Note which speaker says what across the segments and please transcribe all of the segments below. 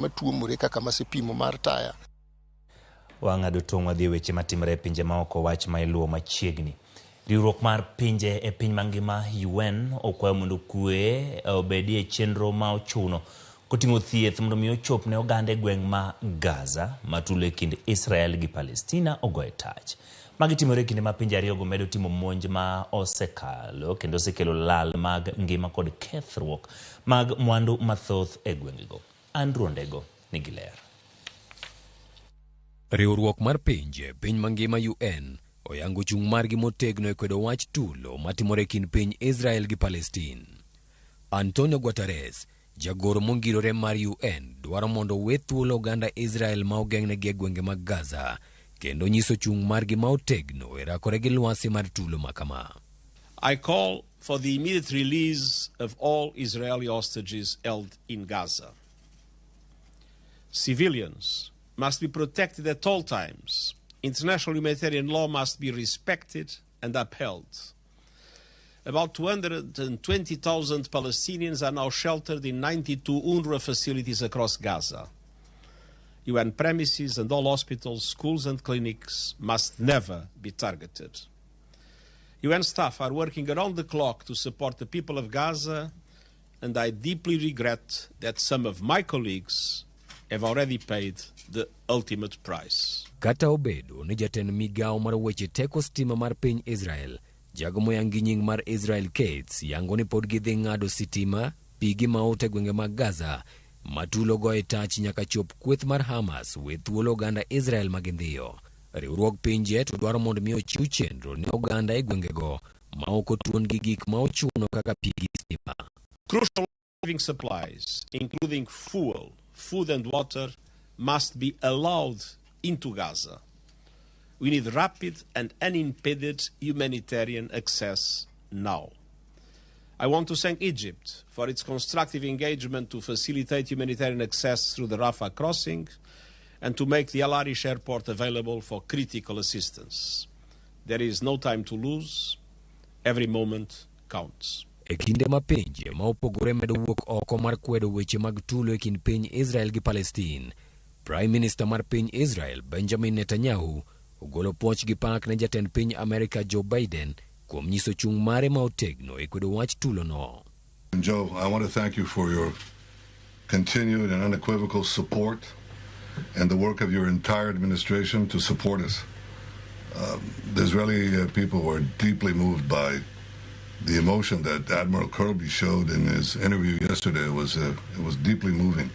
Speaker 1: Matuomore kaka masepimo mar taya.
Speaker 2: Wang'ado tong' wadhi e weche matimore e pinje maoko wach ma iluwo machiegni. Riwruok mar pinje e piny mangima UN okwayo mondo kwe obedie e chenro ma ochuno koting'o thieth mondo mi ochop ne oganda e gweng' ma Gaza ma tulo e kind Israel gi Palestina ogoye tach. Magi timore e kinde ma pinje ariyogo medo timo monj ma osekalo kendo osekelo lal mag ngima kod kethruok mag mwandu mathoth e gwengego. Andrew Ondego nigi ler.
Speaker 3: Riwruok mar pinje piny mangima UN oyango chung' margi motegno e kwedo wach tulo matimore e kind piny Israel gi Palestine. Antonio Guterres, jagoro mongirore mar UN, dwaro mondo owe thuolo oganda Israel ma ogeng'negi e gwenge mag Gaza kendo nyiso chung' margi ma otegno e rakore gi lwasi mar tulo ma kama.
Speaker 4: I call for the immediate release of all Israeli hostages held in Gaza. Civilians must be protected at all times. International humanitarian law must be respected and upheld. About 220,000 Palestinians are now sheltered in 92 UNRWA facilities across Gaza. UN premises and all hospitals, schools, and clinics must never be targeted. UN staff are working around the clock to support the people of Gaza, and I deeply regret that some of my colleagues have already paid the ultimate price.
Speaker 3: Kata obedo ni jatend migawo mar weche teko stima mar piny Israel, jago moyangi nying mar Israel Katz, yango ni pod gidhi ng'ado sitima, pi gi mauta e gwenge mag Gaza, ma tulo goye tach nyaka chop kweth mar Hamas we thuolo oganda Israel ma gindhiyo. Riwruog pinje to dwaro mondo mi ochiw chenro ne oganda e gwengego ma ok otuon gi gik ma ochuno kaka pi gi stima.
Speaker 4: Crucial living supplies, including fuel, food, and water, must be allowed into Gaza. We need rapid and unimpeded humanitarian access now. I want to thank Egypt for its constructive engagement to facilitate humanitarian access through the Rafah crossing and to make the Al Arish airport available for critical assistance. There is no time to lose. Every moment counts.
Speaker 3: E kinde ma pinje ma opogore medo wuok oko mar kwedo weche mag tulo e kind piny Israel gi Palestine, Prime Minister mar piny Israel Benjamin Netanyahu ogolo puoch gi pak ne jatend piny Amerika Joe Biden kuom nyiso chung' mare ma otegno e kwedo wach tulono.
Speaker 5: And Joe, I want to thank you for your continued and unequivocal support and the work of your entire administration to support us. The Israeli people were deeply moved by the emotion that Admiral Kirby showed in his interview yesterday. It was deeply moving.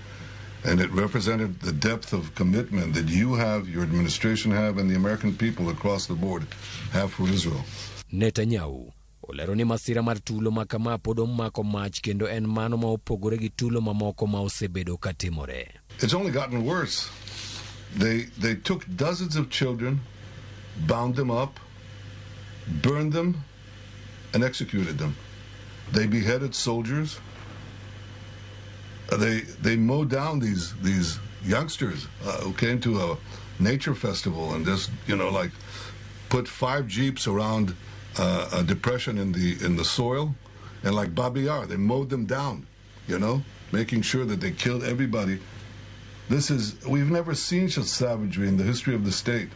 Speaker 5: And it represented the depth of commitment that you have, your administration have, and the American people across the board have for Israel.
Speaker 3: Netanyahu olero ni masira mar tulo ma kama pod omako mach kendo en mano ma opogore gi tulo mamoko ma osebedo ka timore.
Speaker 5: It's only gotten worse. They took dozens of children, bound them up, burned them, and executed them. They beheaded soldiers. They mowed down these youngsters who came to a nature festival and just like put five jeeps around a depression in the soil, and like Babi Yar, they mowed them down, making sure that they killed everybody. This is we've never seen such savagery in the history of the state,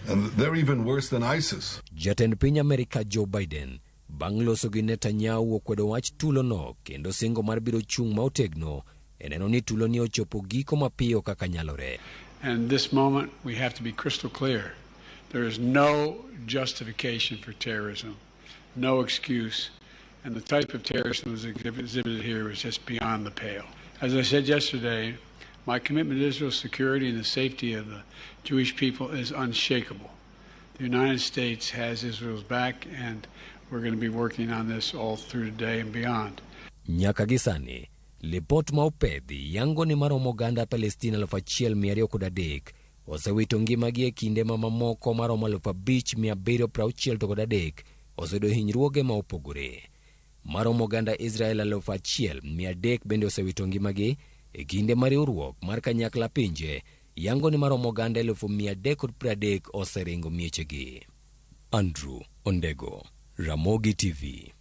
Speaker 5: and they're even worse than ISIS.
Speaker 3: Jatend piny Amerika Joe Biden bang' loso gi Netanyahu okwedo wach tulono kendo singo mar biro chung' ma otegno e neno ni tuloni ochopo giko mapiyo kaka nyalore.
Speaker 6: And this moment, we have to be crystal clear. There is no justification for terrorism, no excuse. And the type of terrorism that was exhibited here was just beyond the pale. As I said yesterday, my commitment to Israel's security and the safety of the Jewish people is unshakable. The United States has Israel's back, and we're going to be working on this all through today and beyond.
Speaker 3: Nyaka gi sani, lipot ma opedhi yango ni maromo oganda Palestina 1,203 osewito ngimagi e kinde ma mamoko maromo 5,763 oseyudo hinyruoge ma opogore. Maromo oganda Israel 1,300 bende osewito ngimagi e kinde ma riwruok mar kanyakla pinje yango ni maromo oganda 330,000 oseringo miechegi. Andrew Ondego, Ramogi TV.